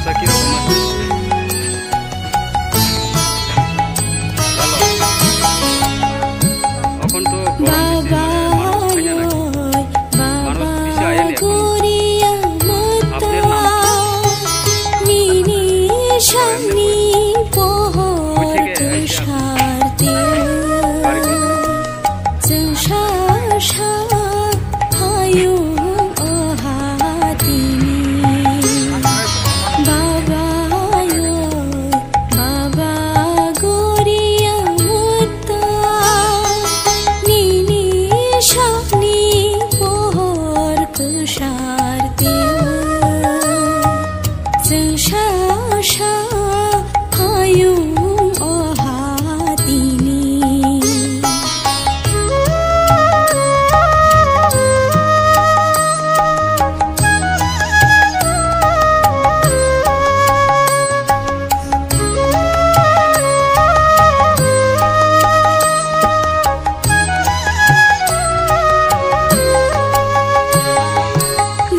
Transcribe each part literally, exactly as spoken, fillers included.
এখন তো গরম বেশি, মানে মানুষ খাইয়া না। মানুষ বেশি আইয়া নি এখন। আপনার নাম কি? এমনি বই-, বই থেকে আইয়া। বাড়ি কোন?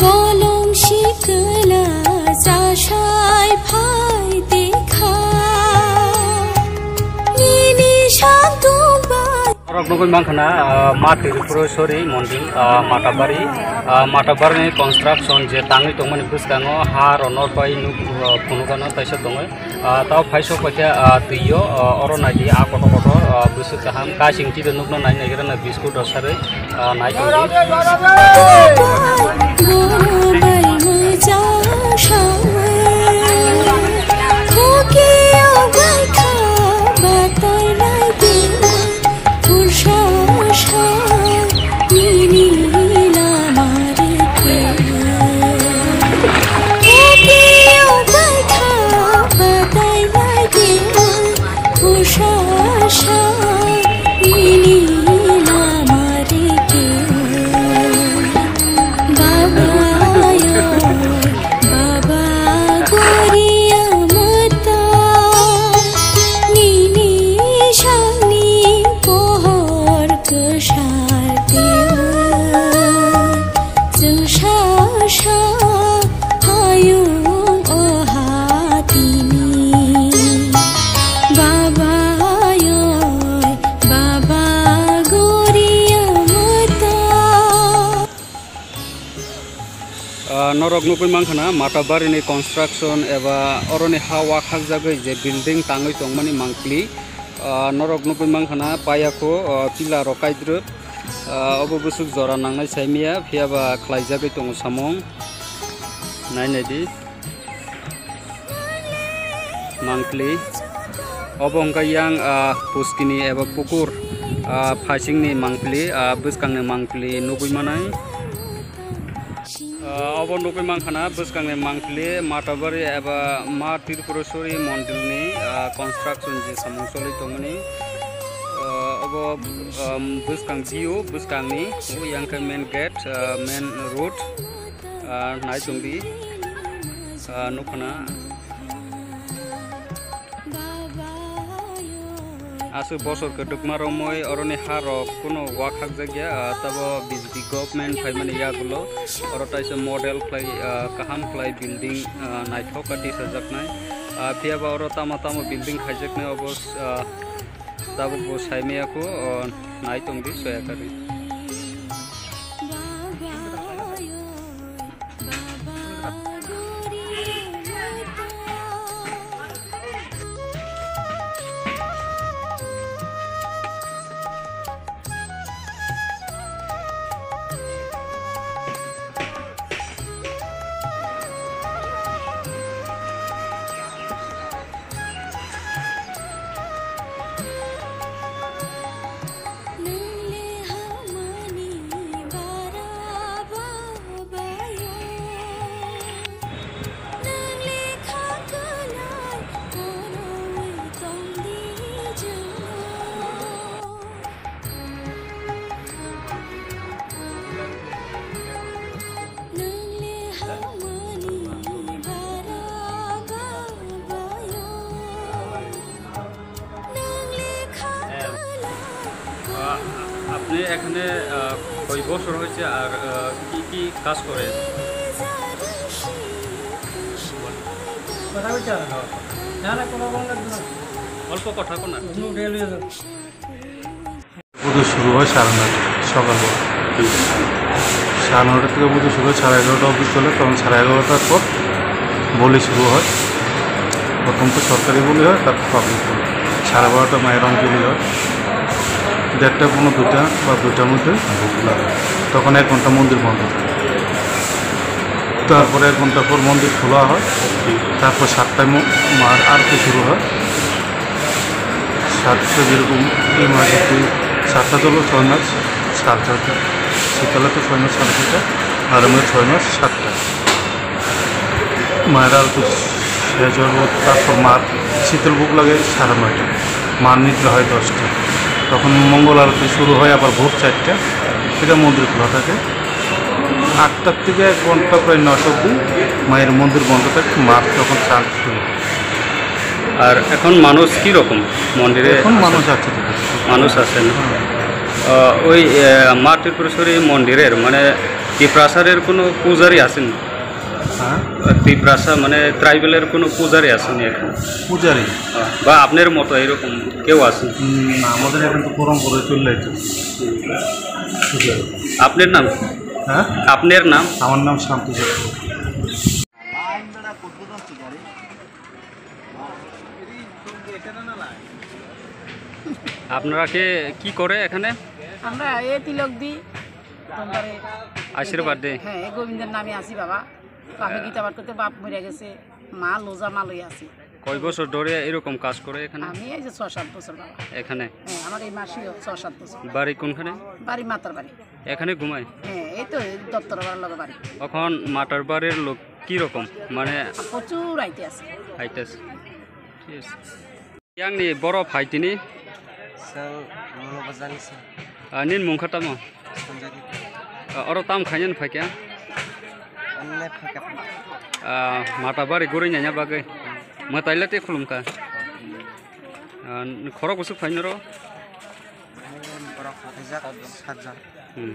Bolong sikla jasai phai dekha, nini sakdong bai. Norok nugwi mankha na, ah, Ma Tripureshwari mondir, ah, Matabari, ah, Matabari ni construction je tangwi tongmani bwskango ha rwnok bai nuk, ah, phunukgano taisa tongwi. Ah, tao phai sok paikha, ah, twi o, ah, oro nai di, ah, kotor kotor, ah, bwswk kaham, kaising twi rw nukno nai naigra na biscuit rw sarwi, ah, nai tong di. Baba yo, Baba goria mata, nini sakni pohor kwsar teo. Chwng sa sa hayung o hatini. Baba yo, Baba goria mata. Ah, norok nugwi mankha na Matabari ni construction eba oroni ha wak hakjagwi je building tangwi tongmani mangpili. Ah, norok nugwi mankha na payakho, ah, pillar rok kaidrwk. Ah, obo bwswk jora nangnai saimaya, phiyaba khlaijagwi tongo samung. Nai nai di. Mangpili. Obo wngkha yang, ah, puskini eba pukur, ah, phaisingni mangpili, ah, bwskangni mangpili nugwi manai. Ah, obo nugwi mankha na bwskangni mangpili Matabari eba Ma Tripureshwari mondirni, ah, construction je samung choli tongmani. Ah, obo, um, bwskang view, bwskangni, o yang khe main gate, ah, main road. Ah, nai tong di. Ah, nukha na. Aswk bosor kwdwkma romwi oroni ha rok kuno wak hakjak ya, ah, tabo B J P government phaimani yagulo oro taisa model khlai, ah, kaham khlai building, ah, naithok khe tisajaknai. Ah, phiyaba oro tamo tamo building khaijaknai obo, ah, tabuk bo saimaya kho, oh, nai tong di soya karwi. আহ, আপনি এখানে, আহ, কয় বছর হয়েছে আর, আহ, কি কি কাজ করেন? অল্প কথা কোন আর। পুজো শুরু হয় সাড়ে নয়টা সকালবেলা। সাড়ে নয়টা থেকে পুজো শুরু হয়, সাড়ে এগারোটা অবধি চলে। তখন সাড়ে এগারোটার পর বলি শুরু হয়। প্রথম তো সরকারি বলি হয়, তারপর পাবলিক বলি। সাড়ে বারোটা মায়ের অঞ্জলি হয়। দেড়টা পৌনে দুটা বা দুটার মধ্যে ভোগ লাগে। তখন এক ঘন্টা মন্দির বন্ধ থাকে। তারপরে এক ঘন্টা পর মন্দির খোলা হয়। তারপর সাতটায় ম-, মার আরতি শুরু হয়। সাতটা যেরকম এই মাসে তুই সাতটা চলো, ছয় মাস সাড়ে ছয়টা। শীতকালে তো ছয় মাস সাড়ে ছয়টা, আর আমরা ছয় মাস সাতটা। মায়ের আরতি শেষ হওয়ার পর তারপর মার শীতল ভোগ লাগে সাড়ে নয়টা, মার নিদ্রা হয় দশটা। তখন মঙ্গল আরতি শুরু হয় আবার ভোর চারটা, সেটা মন্দির খোলা থাকে। আটটার থেকে এক ঘন্টা, প্রায় নয়টা অব্দি মায়ের মন্দির বন্ধ থাকে, মার তখন চান শুরু। আর এখন মানুষ কি রকম মন্দিরে এখন আছে? মানুষ আছে তো। মানুষ আছে না? হ্যাঁ। আহ, ওই, আহ, মা ত্রিপুরেশ্বরী মন্দিরের, মানে, তিপ্রাসারের কোনো পূজারি আছেন? হ্যাঁ? আহ, তিপ্রাসা, মানে, ট্রাইবেলের কোনো পূজারি আছেন এখানে? পূজারি? আহ, বা আপনার মতো এরকম কেউ আছেন? উম, না, আমাদের এখানে তো পরম্পরা চলে যাচ্ছে। পূজারি। আপনার নাম? হ্যাঁ? আপনার নাম? আমার নাম শান্ত চক্রবর্তী। আপনারা কে কি করে এখানে? আমরা এ তিলক দি, তোমারে আশীর্বাদ দে। হ্যাঁ, এই গোবিন্দের নামে আছি বাবা। বাপে গীতা পাঠ করতে বাপ মরে গেছে, মা লোজা মা লই আছি। কয় বছর ধরে এরকম কাজ করে এখানে? আমি এই যে ছয় সাত বছর বাবা। এখানে? হ্যাঁ, আমার এই মাসিও ছয় সাত বছর। বাড়ি কোনখানে? বাড়ি মাতার বাড়ি। এখানে ঘুমায়? হ্যাঁ, এই তো এই দত্তর বাড়ির লগে বাড়ি। এখন মাতার বাড়ির লোক কি রকম? মানে প্রচুর আইতে আছে। আইতে আছে। ঠিক আছে। Yang ni borok phai tini? Sang mano bajani sa. Ah, nin mung kha tamo? Sanjay ni. Ah, oro tam khaina phai kha? Anne phai kha. Ah, mata bari guri nanya bagwi. Mwtai le te khulum kha. Ah, khorok usuk phai noro? Borok khaijak, sajak. Hmm.